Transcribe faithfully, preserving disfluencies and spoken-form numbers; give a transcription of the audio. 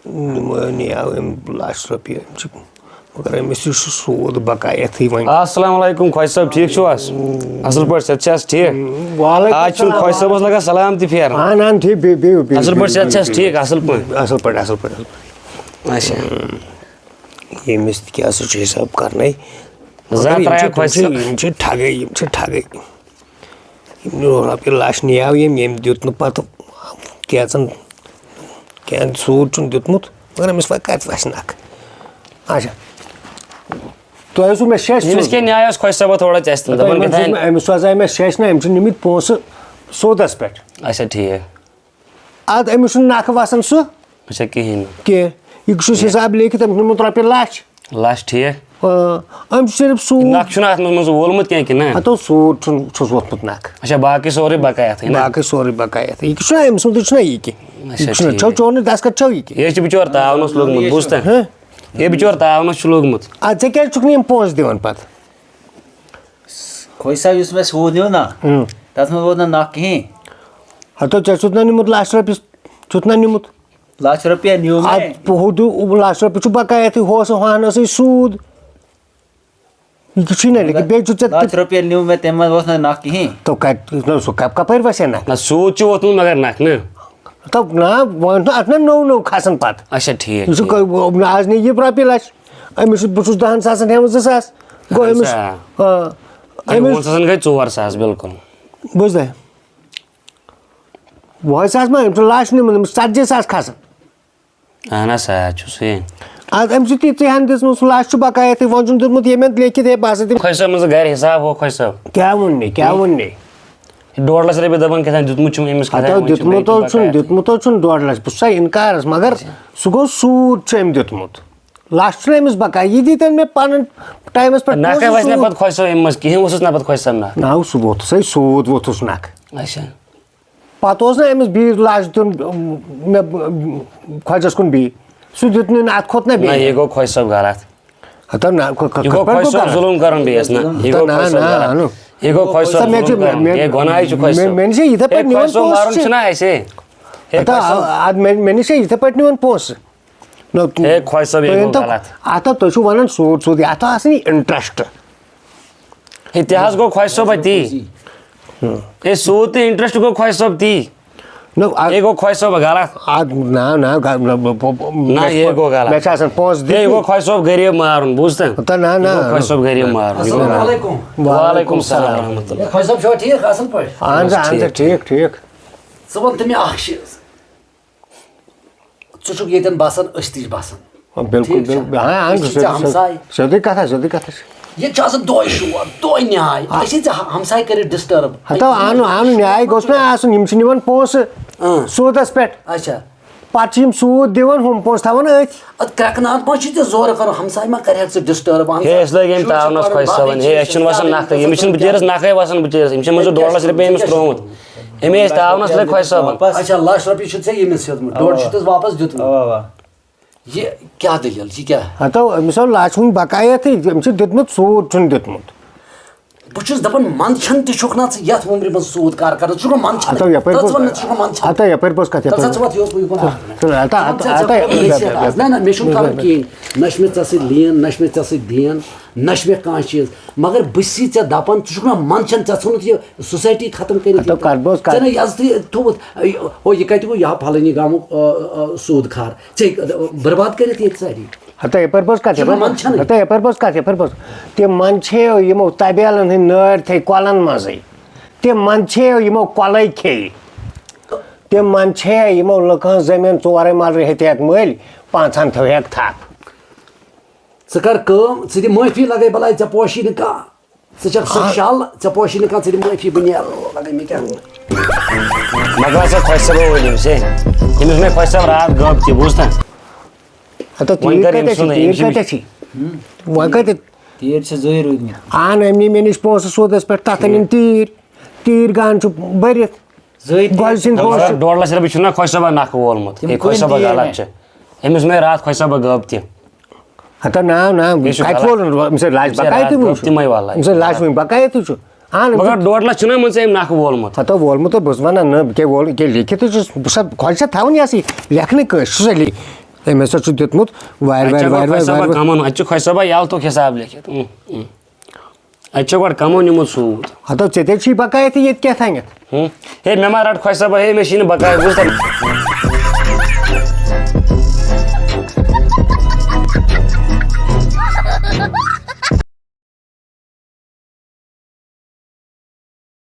نیاو أمۍ لچھ رۄپیہِ، أمۍ چھِ، مگر أمِس تہِ چھُ سوٗد بقایتھٕے وۄنۍ۔ السلام علیکم خۄجہِ صٲب، ٹھیٖک چھِو حظ؟ اَصٕل پٲٹھۍ، صحت چھِ حظ ٹھیٖک؟ وعلیکم آز چھُنہٕ السلام۔ خۄجہِ صٲبَس لَگان سلام تہِ پھیرُن۔ اَہَن، اَہَن، ٹھیٖک، بِہِو، بِہِو، بِہِو، اَصٕل پٲٹھۍ، بِہِو، صحت چھِ حظ بِہِو، ٹھیٖک؟ بِہِو۔ اَصٕل پٲٹھۍ۔ اَصٕل پٲٹھۍ، اَصٕل پٲٹھۍ، اَصٕل پٲٹھۍ۔ اچھا۔ ییٚمِس تہِ کیٛاہ سا چھُ حِساب کَرنَے۔ زانٛہہ مگر یِم ترٛایہِ چھِ، خۄجہِ صٲب۔ یِم چھِ ٹھگٕے، یِم چھِ ٹھگٕے۔ یِم رۄپیہِ لَچھ نِیاو ییٚمۍ، ییٚمۍ دیُت نہٕ پَتہٕ کینٛژَن، کینٛہہ سوٗد چھُنہٕ دیُتمُت، مگر أمِس وۄنۍ کَتہِ وَسہِ نَکھ؟ اچھا، تۄہہِ اوسوُ مےٚ شیٚش أمِس سوٗزمُت۔ کیٛاہ نیاے اوس خۄجہِ صٲبَس تھوڑا ژےٚ سۭتۍ؟ دَپان أمِس کِتھ سوٗز کٔنۍ؟ مےٚ، أمِس سوزے مےٚ شیٚش نہ، أمۍ چھِ نِمٕتۍ پونٛسہٕ سودَس پٮ۪ٹھ۔ اچھا، ٹھیٖک۔ اَدٕ أمِس چھُنہٕ نَکھٕ وَسان سُہ اچھا، کِہیٖنۍ نہٕ۔ کینٛہہ۔ یہِ چھُس حِساب لیکھِتھ، أمۍ چھُ نِمُت رۄپیہِ لَچھ۔ لَچھ، ٹھیٖک۔ آ، أمۍ چھُ صرف سوٗد۔ نَکھٕ چھُنہٕ اَتھ منٛز، منٛز وولمُت کینٛہہ کِنہٕ نہ؟ ہَتو سوٗد چھُنہٕ، چھُس ووٚتھمُت نَکھٕ۔ اچھا، باقٕے سورُے بقایتھٕے نہ؟ باقٕے سورُے بقایتھٕے۔ یہِ چھُنہ أمۍ سُنٛدُے چھُنہ یہِ کینٛہہ۔ اچھا، یہِ چھُنہ، ٹھیٖک۔ چھو چون نہٕ دَستخط چھو یہِ کینٛہہ۔ یہِ چھُ بِچور تاونَس لوٚگمُت، بوٗزتھا؟ ہہ؟ یہِ بِچور تاونَس چھُ لوٚگمُت۔ اَدٕ ژےٚ کیٛازِ چھُکھ نہٕ یِم پونٛسہٕ دِوان پَتہٕ؟ خۄجہِ صٲب، یُس مےٚ سوٗد نیوٗ نا، ہُم۔ تَتھ منٛز ووت نہٕ نَکھ کِہیٖنۍ۔ ہَتو، ژےٚ چھُتھ نہ نیوٗمُت لَچھ رۄپیہِ، چھُتھ نہ نیوٗمُت؟ لَچھ رۄپیہِ نیوٗ مےٚ۔ اَدٕ ہُہ دیُت، لَچھ رۄپیہِ چھُ بقایتھٕے، ہُہ اوس ہُہَن ٲسٕے سوٗد۔ یہِ تہِ چھُے نہ لیکھِتھ، بیٚیہِ چھُ ژےٚ لَچھ رۄپیہِ نیوٗ مےٚ، تَمہِ منٛز اوس نہٕ نَکھ کِہیٖنۍ۔ تو کَتہِ، نہ، سُہ کَپ-، کَپٲرۍ وَسہِ ہا نَکھ؟ نہ، سوٗد چھُ ووتمُت مگر نَکھ نہ۔ تو نہ، وۄنۍ چھُنہ اَتھ نہ نوٚو نوٚو کھَسان پَتہٕ۔ اچھا، ٹھیٖک، یہِ چھُ ٹھیٖک۔ کَ-، آز نِیہِ یہِ رۄپیہِ لَچھ، أمِس چھُ، بہٕ چھُس دَہَن ساسَن ہٮ۪وان زٕ ساس، گوٚو اَہَن أمِس، سا۔ آ، أمِس وُہَن ساسَن گٔے ژور ساس، بِلکُل۔ بوٗزتھا؟ وُہَے ساس ما، أمۍ چھُ لَچھ نیوٗمُت، أمِس ژَتجی ساس کھَسان۔ اَہَن حظ، آ، چھُ سُے۔ اَدٕ أمۍ چھُ تِژٕے ہَن دِژمٕژ، لَچھ چھُ بقایتھٕے، وۄنۍ چھُنہٕ دیُتمُت ییٚمٮ۪ن لیکھِتھ، ہے، بہٕ ہسا دِمہٕ۔ خۄجہِ صٲب، منٛز گرِ حِساب ہو، خۄجہِ صٲب۔ کیٛاہ ووٚن مےٚ، کیٛاہ ووٚن مےٚ؟ ڈۄڈ لَچھ رۄپیہِ دَپان کیٛاہ تام دیُتمُت چھُم أمِس، کیٛاہ تام ہَتو وۄنۍ چھُم دیُتمُت بیٚیہِ تہِ حظ چھُنہٕ، بقایت۔ دیُتمُت حظ چھُنہٕ ڈۄڈ لَچھ، بہٕ چھُسا اِنکارَس، مگر سُہ گوٚو سوٗد چھُ أمۍ دیُتمُت۔ لَچھ چھُنہٕ أمِس بقایت، یہِ دی تٔمۍ مےٚ پَنُن ٹایمَس پٮ۪ٹھ نَکھَے پونٛسہٕ وَسہِ نہ سوٗد۔ پَتہٕ خۄجہِ صٲب اَمہِ منٛز کِہیٖنۍ، اوسُس نہ پَتہٕ خۄجہِ صٲب نَکھ۔ نہ، سُہ ووٚتھُس ہے سوٗد ووٚتھُس نَکھ۔ اچھا۔ پَتہٕ اوس نہ أمِس بیٚیِس لَچھ دیُن، مےٚ، خۄجَس کُن بیٚیہِ۔ سُہ دیُت نہٕ اَتھ کھوٚت نہ نہ، بیٚیہِ۔ یہِ گوٚو خۄجہِ صٲب غلط۔ ہَتہ نہ، خۄ-، خۄ-، یہِ گوٚو خۄجہِ خۄجہِ صٲب پٮ۪ٹھ ظُلُم کَرُن بیٚیِس نہ۔ یہِ گوٚو نہ، خۄجہِ صٲب نہ، غلط۔ نہ۔ یہِ گوٚو خۄجہِ صٲب سَر، مےٚ ظُلُم چھِ، کَرُن۔ مےٚ، یہِ گۄناہٕے چھُ خۄجہِ مےٚ، صٲب۔ مےٚ نِش ہے یِتھَے ہے پٲٹھۍ نِوان خۄجہِ صٲب پونٛسہٕ مارُن چھِ۔ چھُنہ اَسہِ۔ ہے ہَتہ، خۄجہِ صٲب۔ آ، آ، مےٚ، مےٚ نِش ہے یِتھَے پٲٹھۍ نِوان پونٛسہٕ۔ نہ، ہے، خۄجہِ صٲب، یہِ تُہۍ گوٚو ؤنۍتو، غلط۔ اَتھ ہا، تُہۍ چھِو وَنان سوٗد، سوٗد، اَتھ ہا آسان یہِ interest۔ ہے، تہِ حظ گوٚو خۄجہِ صٲب اَتی۔ ہے، سوٗد تہٕ interest گوٚو خۄجہِ صٲب تی۔ نہ، اَ-، ہے، گوٚو خۄجہِ صٲب غلط۔ اَ-، نہ، نہ، غ-، نہ، بہٕ، بہٕ، بہٕ، نہ، مےٚ یہِ چھُ، گوٚو غلط۔ مےٚ چھِ آسان پونٛسہٕ ہے، یہِ دِتمٕتۍ۔ گوٚو خۄجہِ صٲب غریٖب مارُن، بوٗزتھا؟ تہٕ نہ، نہ، یہِ گوٚو خۄجہِ صٲب غریٖب مارُن، یہِ گوٚو السلام غلط۔ علیکم۔ وعلیکم السلام ورحمۃ اللہ۔ ہے، خۄجہِ صٲب چھِوا ٹھیٖک، اَصٕل پٲٹھۍ؟ اَہَن سا، اَہَن سا، ٹھیٖک۔ ٹھیٖک، ٹھیٖک۔ ژٕ وَن تہٕ مےٚ اَکھ چیٖز۔ ژٕ چھُکھ ییٚتٮ۪ن بَسان، أسۍ تہِ چھِ بَسان۔ آ، بِلکُل، ٹھیٖک چھا؟ بِلکُل۔ ہاں، ہاں، أسۍ چھِ ژےٚ سیوٚدُے، ہمساے۔ سیوٚدُے کَتھ ہا، سیوٚدُے کَتھ ہا چھِ۔ ییٚتہِ چھُ آسان دۄہَے شور، دۄہَے نیاے۔ آ۔ أسۍ چھِ ژےٚ ہمساے کٔرِتھ disturb۔ ہَتو، اَنُن، اَنُن نیاے گوٚژھ نہ آسُن، یِم چھِ نِوان پونٛسہٕ اۭں۔ سوٗدَس پٮ۪ٹھ۔ اچھا۔ پَتہٕ چھِ یِم سوٗد دِوان، ہُم پونٛسہٕ تھاوان أتھۍ۔ اَدٕ کرٛٮ۪کہٕ ناد ما چھُے ژےٚ زورٕ کَرُن؟ ہمساے ما کَرِہَکھ ژٕ disturb؟ اَہَن سا۔ ہے، أسۍ لٔگۍ أمۍ شُرۍ چھِ تاونَس پَران، خۄجہِ باقٕے صٲبَن۔ ہے، چیٖز اَسہِ چھِنہٕ چھِ وَسان کَرٕنۍ۔ نَکھٕ، ییٚمِس چھِنہٕ بِچٲرِس نَکھَے وَسان بِچٲرِس۔ أمِس چھِ منٛزٕ ڈۄڈ لَچھ رۄپیہِ أمِس ترٛوومُت۔ أمۍ ٲسۍ تاونَس لٔگۍ خۄجہِ صٲبَن۔ اچھا، لَچھ رۄپیہِ چھُ ژےٚ ییٚمِس ہیوٚتمُت، ڈۄڈ چھُ تَس واپَس دیُتمُت۔ اَوا، اَوا۔ یہِ کیٛاہ دٔلیٖل؟ یہِ کیٛاہ؟ ہَتو، أمِس آو لَچھ وٕنہِ بقایتھٕے، أمِس چھُ دیُتمُت، سوٗد چھُنہٕ دیُتمُت۔ بہٕ چھُس دَپان، منٛدچھان تہِ چھُکھ نا ژٕ یَتھ وُمرِ منٛز سوٗد کار کَران؟ ژٕ چھُکھ منٛدچھان۔ ہَتو، یَپٲرۍ ژٕ پوٚز، وَن مےٚ، ژٕ چھُکھ منٛدچھان۔ ہَتو، یَپٲرۍ پوٚز کَتھ، تَلہٕ سا، یَپٲرۍ۔ ژٕ وَتھ یورٕ، بہٕ یہِ کُن اَکھ مِنَٹ۔ تَلہٕ، ہَتو، ژٕ وَن، ہَتو، ژٕ ہَتو، ہَتو، نہ، نہ، مےٚ چھُنہٕ کَرُن کِہیٖنۍ۔ نہ چھِ مےٚ ژےٚ سۭتۍ لین، نہ چھِ مےٚ ژےٚ سۭتۍ دین، نہ چھِ مےٚ کانٛہہ چیٖز۔ مگر بہٕ چھُسی ژےٚ دَپان، ژٕ چھُکھ نا منٛدچھان، ژےٚ ژھٕنُتھ یہِ society ختم کٔرِتھ ہَتو، ییٚتہِ۔ کَتھ بوز کَتھ۔ ژےٚ نہ یَزتھٕے تھوٚومُت، ہُہ، یہِ کَتہِ گوٚو، یہِ ہا پھلٲنی گامُک، آ، آ، سوٗد خار۔ ژےٚ برباد کٔرِتھ ییٚتہِ سٲری۔ ہَتہ، یَپٲرۍ بوز کَتھ، چھُنہ یَپٲرۍ بوز۔ منٛدچھانٕے۔ ہَتہ، یَپٲرۍ بوز کَتھ، یَپٲرۍ بوز۔ تِم منٛدچھیو یِمو طبیلَن ہٕنٛدۍ نٲرۍ تھٲے کۄلَن منٛزٕے۔ تِم منٛدچھیو یِمو کۄلَے کھیٚیہِ۔ تِم منٛدچھے یِمو لُکَن زٔمیٖن ژورَے مَلرِ ہیٚتہِ ہٮ۪کھ مٔلۍ، پانٛژَن تھٲوہٮ۪کھ تھَپھ۔ ژٕ کر کٲم، ژٕ دِ معٲفی، لگے بلاے، ژےٚ پوشی نہٕ کانٛہہ۔ ژٕ چھکھ سۄ شل، ژےٚ پوشی نہٕ کانٛہہ، ژٕ دِ معٲفی، بہٕ نیرٕ، لگے مےٚ کیٛاہ۔ مگر سا خۄش صٲب ؤنِو سے، أمِس مےٚ خۄش صٲب راتھ گب تہِ، بوٗز تہ؟ ہتو وۄنۍ تیٖر کر أمۍ کتہِ چھِ؟ سُنٛد، تیٖر أمۍ چھِ کتہِ چھِ؟ وۄنۍ کتہِ؟ تیٖر چھِ زٕے روٗدمٕتۍ۔ اہن، أمۍ نی مےٚ نِش پونٛسہٕ سوٗدس پٮ۪ٹھ، تتھ أنِم تیٖر، تیٖر گان چھُ بٔرِتھ۔ زٕے تہِ۔ گۄڈٕ سٕنٛدۍ پونٛسہٕ۔ مگر ڈۄڈ لچھ رۄپیہِ چھُنہ خۄش صٲبہ نقہٕ وولمُت۔ تِم یے خۄش کُلۍ صٲبہ تہِ یے غلط مےٚ۔ چھِ۔ أمِس مےٚ راتھ خۄش صٲبہ گٲب تہِ۔ ہتا نا، نا، یے چھُ کتہِ غلط۔ وولُن؟ أمِس ہے لچھ أمِس ہے بقایتٕے راتھ وٕچھ۔ گٲب تِمے واللہ۔ أمِس ہے لچھ وۄنۍ بقایتٕے چھُ۔ اہن، بہٕ أمِس کَرٕ ڈۄڈ لچھ چھُنہ أمِس أمۍ نقہٕ وولمُت۔ ہتا وولمُت ہے، بہٕ چھُس ونان، نہ، بہٕ کیٛاہ وول، یہِ کیٛاہ لیکھِتھ چھُس؟ بہٕ چھُسا خۄش چھا تھاوُن یہِ ہسا یہِ لیکھنہٕ کٲنٛسہِ؟ چھُسا لیکھ-، أمۍ ہسا چھُ دیُتمُت وارِ اَتہِ وارِ چھا گۄڈٕ وارِ خۄش وارِ صٲبہ وارِ کَمَن، اَتہِ چھُ خۄش صٲبہ یَلہٕ تھوٚک حِساب لیکھِتھ۔ اۭں، اۭں۔ اَتہِ چھا گۄڈٕ کَمو نیوٗمُت سوٗد۔ ہتو، ژےٚ تہِ چھُے بقایا تہٕ ییٚتہِ کیٛاہ تھانٮ۪تھ؟ ہُم۔ ہے، مےٚ ما رَٹ خۄش صٲبہ، ہے، مےٚ چھِی نہٕ بقایا، بوٗزتھا؟